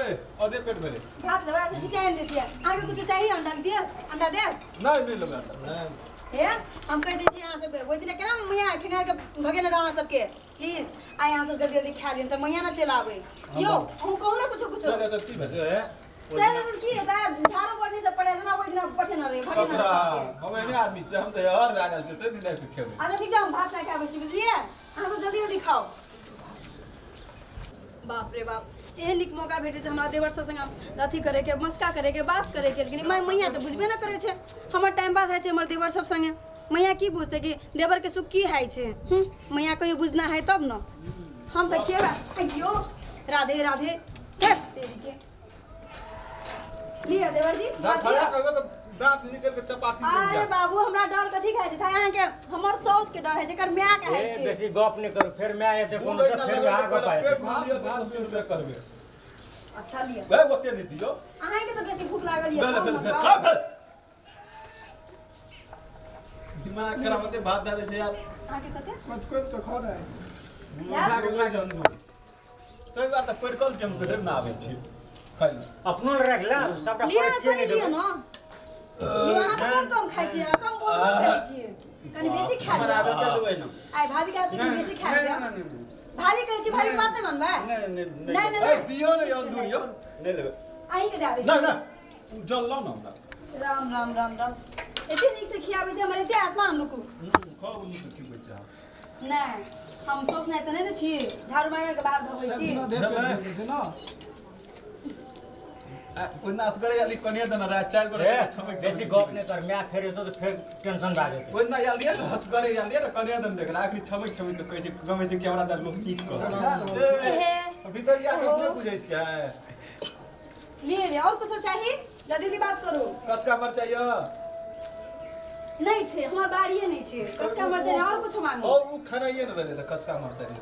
लेबै, आधे पेट भेलै। भात लेबै? अच्छा ठीक छै, आनि दै छियै। अहाँके कुछो चाही? अंडा दिअ? अंडा देब? नहि, नहि लेबै अंडा। नहि। हे, हम कहि दै छी अहाँ सबके, ओहि दिना केना मैया खेनिहार के भगेने रहौ अहाँ सबके। प्लीज आइ अहाँ सब जल्दी जल्दी खा लियौ, तऽ मैया ने चलि आबै। यौ, अहूँ कहू ने कुछो कुछो। चल, तऽ की भेलै? ए, चलि आबू, की हेतै? झाड़ू बढ़नी सब पड़े जेना ओहि दिना पठेने रहियै, भगेने ककरा? रहौ सबके। हम एहने आदमी छियै, हम तऽ हर भए गेल छियै से दिन राति खेबै। अच्छा ठीक छै, हम भात लए कऽ आबै छी, बुझलियै? अहाँ सब जल्दी जल्दी खाउ। बाप रे बाप, एहन नीक मौका भेटै छै हमरा देवर सब संगे अथी करैके, मस्का करैके, बात करैके, लेकिन मैया तऽ बुझबे नहि करै छै। हमर टाइम पास होइ छै हमर देवर सब संगे। मैया की बुझतै कि देवरके सुख की होइ छै? मैया कहियो बुझना है तब ने। हम तऽ खेबै। अइयो राधे राधे। हे तेरीके, लिअ देवर जी, भात खड़ा लिअ। करबै तऽ दाँत निकलि के चपाती बनि अरे जायत। बाबू, हमरा डर कथी खाइ छै? अहाँके हमर साउस के डर होइ छै, एकर माय के होइ ए, छै। बेसी गप नहि करू, फेर माय एतै दूध कोनो एकटा फेर लगेबै, वएह गप पहिले आयत। पेट भरि लिअ, भात 2 रुपया करबै। अच्छा लिअ। भाय, ओते नहि दियौ। अहाँके तऽ बेसी भूख लागल यऽ। भेल खाउ भेल ने, भेल खाउ। खा भेल। दिमाग खराब होते भात दए दै छै यार। अहाँके कते? कुछ कुछ के खा रहा है। ताहि दुआरे तऽ पड़िकल छै, हम से ने आबै छी खाइ लए। अपनो लए राखि ले सबटा। लिअ ने, पड़ोसिए कनि नहि लिअ देबै। ने, लिअ। अहाँ तऽ कम कम खाइ छियै, कम बोलबो करै छियै, कनि बेसी खा हमर लिअ। आदत है देबै ने। आइ भाभी के हाथ से कनि बेसी खा नहि, लिअ। नहि, नहि, नहि। भाभी कहै छी, भाभी बात नहि मानबै? नहि, नहि, नहि, नहि। ए, दियौ ने यौ, दूर यौ। नहि लेबै। अहीं के दए दै नहि छी। नहि, जल लाउ ने हमरा। राम राम राम राम, एते नीक से खियाबै छै हमर एते आत्मा। रुकू। खाउ नीक खिबै छै। नहि, हम सोच नहि तऽ नहि ने छी, झाड़ू मारि के बाहर भगबै सब छी। दिना देह पेट भरि छै ना। ओहिना असगरे आयल कनिए देने रहै चारि गोटे। ए, बेसी गप नहि कर, माय फेर एतौ तऽ फेर टेंशन भए जेतै। ओहिना आयल रहियै ने, असगरे आयल रहियै ने, कनिए देने देखल, अखनी छमकि छमकि कऽ कहै छै, गमै छै कि हमरा तऽ लोक की कहत। हे। भीतरिया के नहि बुझै छियै। लिए लिए, और कुछो चाही? जल्दी जल्दी बात करू। कचका मरचाइ यऽ? नहि छै, हमर बाड़िए नहि छै कचका मरचाइ। और कुछो मांगू। और ओ खेनाइए ने भेलै तऽ कचका मरचाइ।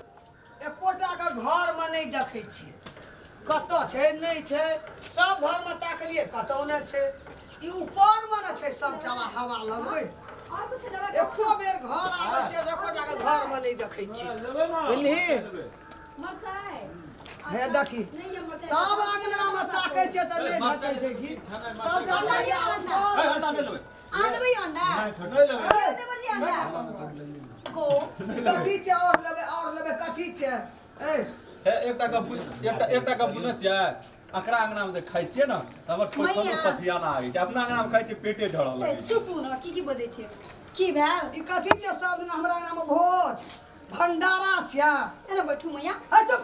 एकोटा के घरमे नहि देखै छियै, कतऽ छै नहि छै। सब घरमे ताकलियै, कतौ नहि छै। ई ऊपरमे ने छै सबटा हवा लगबै। और कुछो लेबै? एको बेर घर आबै छियै तऽ एकोटा के घरमे नहि देखै छियै, बुझलिही? मरचाइ? हे देखी। नहि यऽ मरचाइ। तब अङ्गनामे ताकै छियै तऽ नहि भेटै छै की सबटा लागैए ए, अंडा नहि लेबै। अहाँ लेबै अंडा? नहि लेबै। लिअ देवर जी अंडा गो। कथी छै? और लेबै, और लेबै, कथी छै? ए। हे, एकटा गप बुझ, एकटा एकटा गप बुझने छियै? अकरा अंगना मे जे खाइ छियै ने तऽ हमर मैया। पैखानो सफियाना आबै छै, अपना अंगना मे खाइ छियै पेटे झड़ऽ लगै छै। चुप ने, की की बजै छियै? की भेल? ई कथी छै? सब दिन हमरा अंगनामे भोज भंडारा छियै। एना बैठू मैया। है चुप।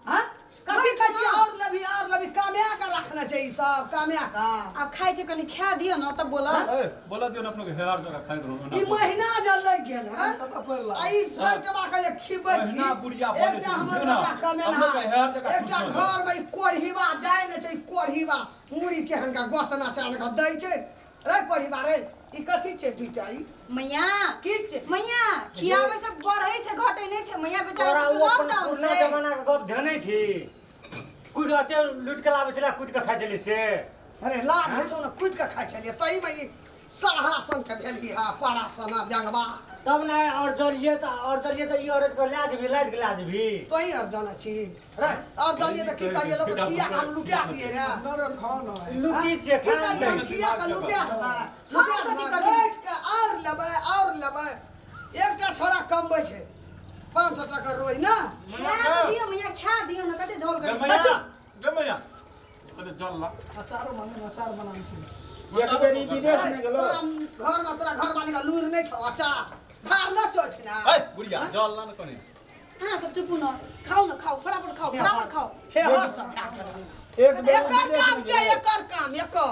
हाँ, कथी बैठ कहै छियै? ना। और लेबही, और लेबही, काम्या के रखने छै ई सब, काम्या के। आब खाइ छै, कनि खा दियौ ने तब बोलब। ए, बोला दियौ ने, अपनो के हेरार जगह खाइत रहू। ई महीना जे लागि गेल है कतऽ पड़ला? आ ई सब टबा के जे खिबै छी। महीना बुढ़िया बजै एकटा छै, हमर बुझियौ ने। बेटा कमेलहा, अपनो के हेर जकाँ एकटा कुछो घर में ई कोढ़ीबा जाइ ने छै। ई कोढ़ीबा मुड़ी के हनका गोतना छै, हनका दै छै रे कोढ़ीबा रे। ई कथी छै दुइटा ई? मैया। की छै? मैया, खियाबै से बढ़ै छै, घटै नहि छै मैया। बेचारा तोरा सबके ओ अपन लॉकडाउन पुरना छै। जमाना के गप धेने छी, कुटि एते लूटि के लाबै छलै, कुटि के खाइ छली से। अरे लाज होइ छौ ने? कुटि के खाइ छलियै तही में ई सरहा सन के भेलही हा, पारा सना व्यंगबा। तब ने और जलिए तऽ, और जलिए तऽ ई औरत के लए जेबही, लादि के लए जेबही। तोही आर जानै छी रे? और जानिए तऽ की करिए? लोक खिया के हम लुटा दिए रे। ना रे, खाओ ना। लुटी छै। की खा। करिए हम? खिया के लुटा हम कथी करियै? लुटि के और लेबै, और लेबै। एकटा छोड़ा कमबै छै 500 टका रोज ने। खा तऽ दियौ मैया, खा दियौ ने, कते झोल गे करै मैया, छै। गे मैया, कने जल ला। अचारो मांगे, अचार बनाबै छी। एक बेर ई विदेश नहि गेलो। तोरा घरमे तोरा घरवाली के लूरि नहि छौ, अचार धार न चोछ ने। ए बुढ़िया, जल ला ने कने। अहाँ सब चुपू ने, खाउ ने, खाउ फटाफट, खाउ फटाफट, खाउ। हे हर सब खा के एक बेर एकर विदेश काम नहि छै गेलो। एकर काम एकर।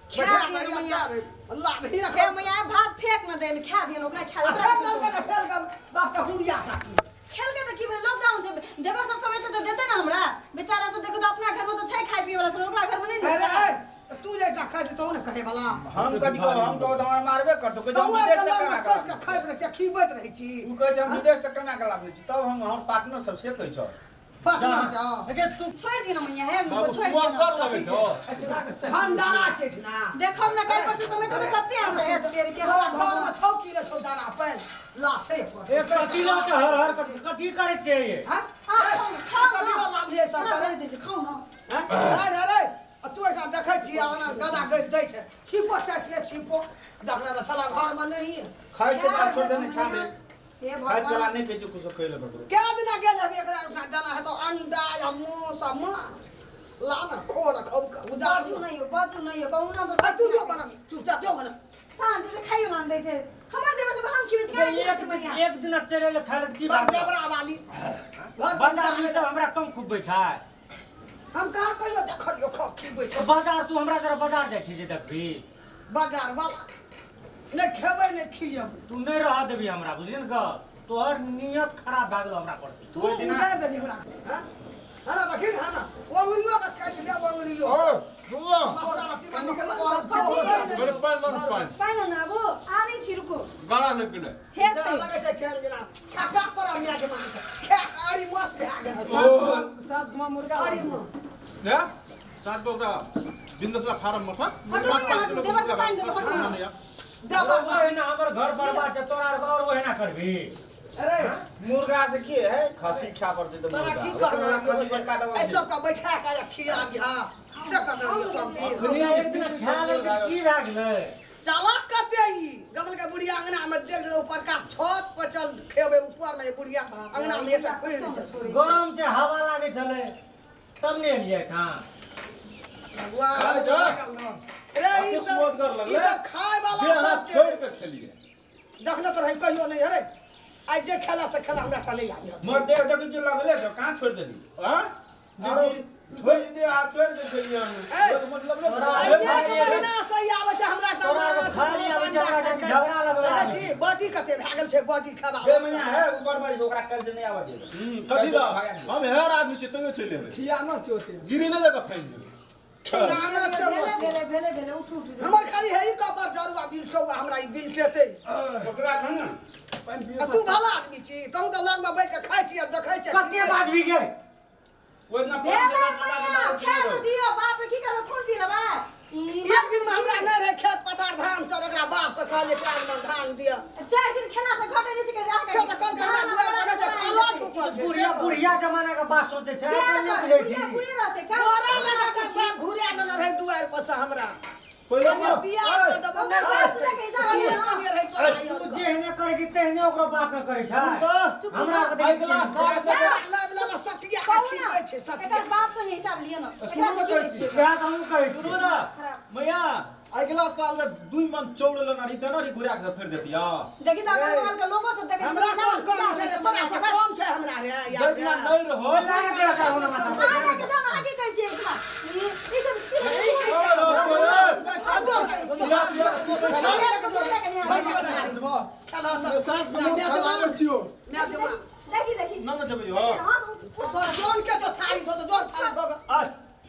खा बैठा दियौ के मैया। अचार लाभ ही हे मैया, भात फेंक न देन, खा दियौ ओकरा, खा आ ओकरा। फेर दल के फेर के बाप के हुंडिया साकी। खेल के तऽ की भेलै? लॉकडाउन छै, देवर सब कमेतै तऽ देतै ने हमरा। बेचारा सब देखू तऽ अपना घरमे तऽ छै खाय पियै वाला सब, ओकरा घरमे नहि ने अरे छै। ए, तू जे एकटा खाइ छी तहु ने कहै वाला। हम कथी कहब? हम कहब तऽ हमरा मारबे करतौ। कहै छै तहु हम विदेश से लग कमा के सोच के लाबने खाइत रहै छी, खिबैत रहै छी। छी। उ कहै छै हम विदेश से कमा के लाबने छी, तब हम हमर पार्टनर सब से कहै छौ। पार्टनर जाओ। अरे तू छोड़ि दियौ ने मैया, हे बाबू छोड़ि तू दियौ ने। कर लगै छौ। भंडारा छै ना। देखब ने, काल्हि परसू कमेतै तऽ कते आनतै। हे तेरी के। तोरा घर में छौ की रे छौ दाना पानि ला छै एको। ए, कथी लऽ के हर हर कथी करै छियै ये? हाँ? हाँ, खाउ ने, खाउ कथी ने। ला लाभ सब केना करे? करै दै छै, खाउ ने। हैं? अरे अरे आ तू एकटा देखै छी आ ओना गदा गद दै छै छिपो चाटले छिपो देखना तऽ छला घरमे नहिए। खाइ छै तऽ छोड़ दे ने खा दे। हे खाइ भगवान। चला नहि कहै छै कुछो खै ले ककरो। कै दिना गेल हेबी एकरा ओहिठाम जाना हेतौ अंडा या मांस आ माछ ला ने खो ने खौ के उजार। बाजू नहि यौ, बाजू नहि यौ, कहुना तऽ आ तू जो बना चुपचाप जो बना। शांति से खाइयो ना दै छै हमर देवर सब, हम खिबै छी केना खिबै छै मैया? एक दिन चले ले खाय ले की बड़ बात? देवरा वाली घर बाजार में सब हमरा कम खुबबै छै। हम कहाँ कहियो देखलियो खो खिबै छै? बाजार तू हमरा जरा बाजार जाइ छी जे देखबी। बाजार वाला नहि खेबै नहि खियेबै। तू नहि रह देबी हमरा, बुझलियै ने गप? तोहर नियत खराब भए गेलो हमरा प्रति। तू उतारि देबी हमरा हैं? है ना देखी है ना अंगुरियो के काटि ले अंगुरियो। मसला रति में निकल और पानि ने आबू आनै छी, रुकू। गला नहि गेलै। हेतै। लगै छै खेल जेना छक्का पर मैच मारै छै खे अड़ी मस्त भए गेल छै। साँझ घुमा मुर्गा। अड़ी मस्त। दे सात ओकरा बिंदसरा फार्म में था। हटू नहीं, हटू, देवर के पानि देबै, हटू। देबर। ओहिना हमर घर बर्बाद छै, तोरा आर और ओहिना करबी। अरे मुर्गा से की है खसी खा पड़तै तऽ तोरा मुर्गा की ओकरा कहना खसी पर काटब। एहि सबके बैठा के खिया दिहा से कहना सब दिन। अखनी एक दिन खा लेलकै की भए गेलै? चालाक कते ई गमल के बुढ़िया अंगना में देख ले ऊपर का छत पर चल खेबै ऊपर में बुढ़िया अंगना में एते खुलि छै। गरम छै, हवा लागै छलै तब ने एलियै एहिठाम। भगवान रे ई सब ई सब खाय वाला सब छै। छोड़ के खेलिए। देखने तऽ रही कहियो नहि। अरे आइ जे खेला से खेला हमरा ठाम नहि आबि। मोर देख देख जो लगले छ कहाँ छोड़ देली? हां आरो छोड़ दे आ छोड़ के खेलिए हम। ए, मतलब नहीं। तोरा आइ एक महीना से ई आबै छै हमरा ठाम। तोरा आर खाली आबै छै हमरा ठाम झगड़ा लगबै। देखै छी बॉडी कते भए गेल छै बॉडी खेबा। बे महीना है ऊपर में ओकरा कल से नहीं आवा देबे। कथी ला हम हेर आदमी छी तैयो चलि एबै। खियाना चोते। गिरी नहि दऽ कऽ फाइन देबै। खियाना छै। भेले भेले भेले भेले, उठू उठू। हमर खाली है ई कपर जरुआ बिलटौआ हमरा ई बिलटेतै। ओकरा खा ना। पानि आ पियो। तू भला आदमी छी तहन तऽ लगमे बैठ के खाइ छी आ देखै छी। कते बाजबी गे? ओतना भेलै मैया, खा तऽ दियौ। बाप रे, की करबै, खून पी लेबै ई? एक दिन में हमरा नहि रहै खेत पथार धान चल ओकरा बाप के कहलियै चारि मन धान दिअ। 4 दिन खेला से घटे नहि छै के से तऽ कहलकै हमरा दुआरि पर नहि छै खाला ठुकल छै। बुढ़िया बुढ़िया जमाना के बात सोचै छै, आइ काल्हि नहि बुझै छी। बुढ़े रहतै का? बोरा लगा के बाप घुरा देने रहै दुआरि पर से हमरा। पहिले कनिये बियाह कऽ देबो नहि करतै कनिये कनिये रहै तोरा। तू जेहने करै छी तेहने ओकरो बाप ने करै छै। चुप। हमरा के देखी। लाब लाब सटिया के कहू ना, खिबै छै सटिया। एकर बाप संगे हिसाब लिअ न, एकरा से की लै छियै? वएह तऽ हमहूँ कहै सुनू छी। ना मैया, अगिला साल तऽ 2 मन चौड़ लेना रही देना रही घुरा के फेर देतिया। देखी तऽ अगल बगल के लोगो सब देखै छै। हमरा कोन कम छै रे? तोरा से कम छै हमरा रे यार? जहिना नहि रहो। लागे छै ऐसा हमरा माथा पर। अहाँ के जाउ, अहाँ की कहै छियै एकरा? ई ई सब ई सब साँझ के मांस खा लाबै छियौ। देखी देखी। ना ना जेबै हो। हाँ, उठ, उठ। आ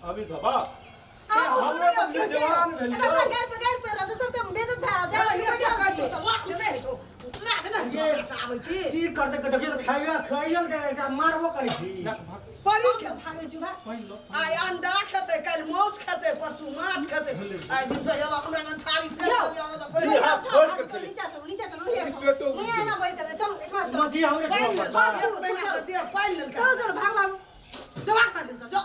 अभी धबा। अहाँ उठू ने यौ, की छै? जवान भेलियौ। एकर हमरा गारि पर गारि पड़ि रहल छै, सबके बेइज्जत भए रहल छै, अहाँ की करतै के देखियौ तऽ खाइयो खाइयो दे छै आ मारबो करै छी। भागै छी भाग। आइ अंडा खेतै काल्हि मांस खेतै परसू माछ खेतै आइ दिन से एलौ हमरा मन थारी फेर यौ, देलियै तऽ फेर मैया, हाथ उठाउ, छोड़ि भागू, के चलू, नीचा चलू, नीचा चलू, हे, पेटो मैया एना बजैत रहै, चलू, एहिठमा से चलू। मछली हमरे छोड़ हाँ, पड़तै। चलू, चलू, चलू। देह पालि लेलकै। चलू चलू, भाग भागू। दबा कर दे जो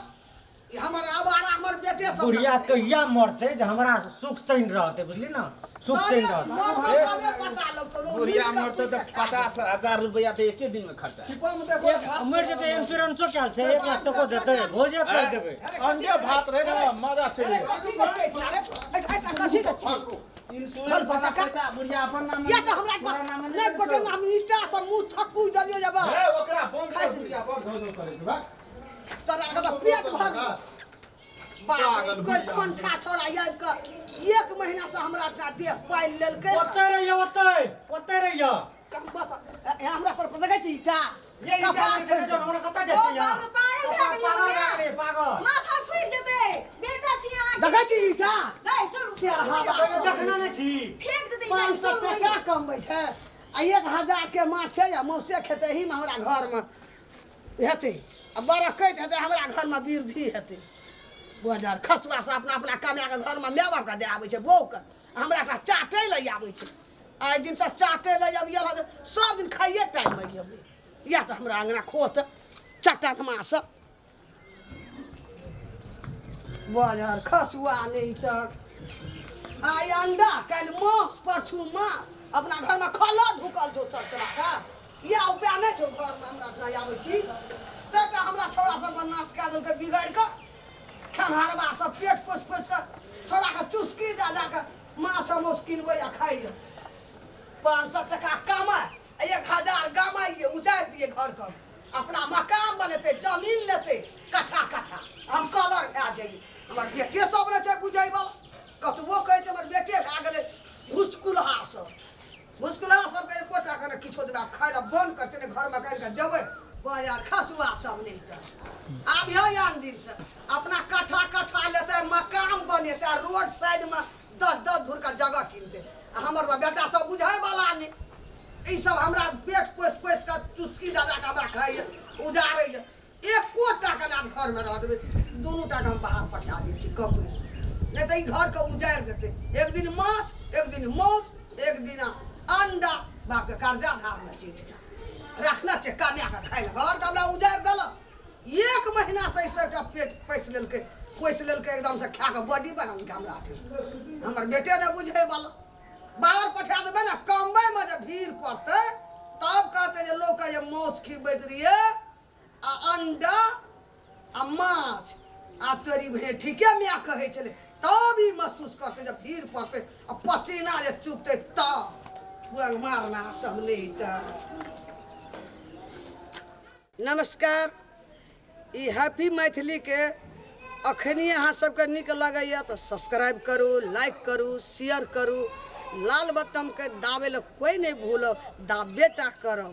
ई हमर आवारा हमर बेटे सब। बुढ़िया कहिया मरतै जे हमरा सुख चैन रहतै, बुझली ने, सुख चैन रहतै। मरतौ तबे पता लगतौ लोग। बुढ़िया मरतौ तऽ 50,000 रुपया तऽ एके दिन में खर्चा। छिपा में देखो। मरि जेतै इंश्योरेंसो कयल छै, 1 लाख टको देतै, भोजे कर देबै। अंडे भात रहे ने मजा चलि अरे कथी के छै अरे कथी के छै? इंश्योरेंस वाला पैसा बुढ़िया अपन नाम या तऽ हमरा तोरा नाम में नहि गोटे नाम ईटा से मुंह थक्कू देलियो जब। ए ओकरा बंद खाइत कर, बुढ़िया बड़ धो धो करै छै भाग। तोरा के तऽ पेट भर बाप पागल रे, बुढ़िया। कंठा छोड़ा आबि कऽ एक महीना से हमरा एकटा देह पालि लेलकै। ओतै रहियो, ओतै ओतै रहियो। कम बस, ए, हमरा पर देखै छी ईटा। ये ईटा कपार जे छै ने, हमरा कतऽ ओ जेतै यहाँ? बाप रे, पागल भए गेलियै पागल मैया। भए गेलै, पागल। माथा फूटि जेतै, बेटा छी अहाँके। देखै छी ईटा। गै, चलू, से चलू, हवा। मैया। देखने नहि छी। फेंक देतै ईटा, 500 चलू, टका मैया। कमबै छै आ 1000 के माछ छै आ मौसे खेतै एहिमे हमरा घरमे हेतै आ बरकैत हेतै हमरा घरमे वृद्धि हेतै। 2000 खसुआ से अपना अपना कमाए कऽ घरमे माय बापके दए आबै छै बौहके, हमरा एकटा चाटै लए आबै छै। आइ दिनसँ चाटै लए अबियै सब दिन खाइए टाइममे अबै इएह तऽ हमरा अङ्गना खोत चटन मास। बजर खसुआ नहि तक आइ अंडा काल्हि माछ परसू माछ अपना घरमे खलऽ ढुकल छौ सब तरहके इएह उपाय नहि छौ घरमे हमरा अपना आबै छी से तऽ हमरा छौड़ा सबके नाश कए देलकै बिगाड़ि कऽ खेनहरबा सब पेट पोसि पोसि कऽ छौड़ाके चुस्की दए दए कऽ माछ आ मासु किनबै आ खाइए 500 टका कमाय आ 1000 गमाइए उजाड़ि दिए घरके अपना मकान बनेतै जमीन लेतै कट्ठा कट्ठा हम कलर भए जाइए हमर बेटे सब नहि छै बुझैवला कतबो कहै छै हमर बेटे भए गेलै भुसकुलहा सब भुसकुलहा सबके एको टाका नहि किछो देबै आब खाय लए बन्द करतै ने घरमे काटि कऽ देबै बाजार खसुआ सब नहि तऽ आब यह आन दिनसँ अपना कट्ठा कट्ठा लेतै मकान बनेतै आ रोड साइडमे 10-10 धुरका जगह किनतै आ हमर तऽ बेटा सब बुझैवला नहि ई सब हमरा पेट पोसि पोसि कऽ चुस्की दऽ दऽ कऽ हमरा खाइए उजाड़ैए एको टाका नहि आब घरमे रह देबै दुनू टाका हम बाहर पठा दै छी कमबै नहि तऽ ई घरके उजाड़ि देतै एक दिन माछ एक दिन मासु एक दिन अंडा बापके कर्जा धारने चिठिया रखने छै कमाए कऽ खाइ लए घरके हमरा उजाड़ि देलक एक महीनासँ ई सबटा पेट पैसि लेलकै पोसि लेलकै एकदमसँ खा कऽ बॉडी बना लेलकै हमरा हमर बेटे नहि बुझैवला बाहर पठा देबै ने कमबैमे जे भीड़ पड़तै तब कहतै जे लोकके जे मासु खिबैत रहियै आ अंडा आ माछ आ तोरी भे ठीके माय कहै छलै तब ई महसूस करतै जे भीड़ पड़तै आ पसीना जे चुपतै तब पुअंग मारना सब नहि तऽ नमस्कार ई हैप्पी मैथिलीके अखनी अहाँ सबके नीक लगैए तऽ सब्सक्राइब करू लाइक करू शेयर करू लाल बटनके दाबै लए कोइ नहि भूलब दाबे टा करब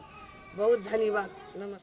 बहुत धन्यवाद नमस्कार।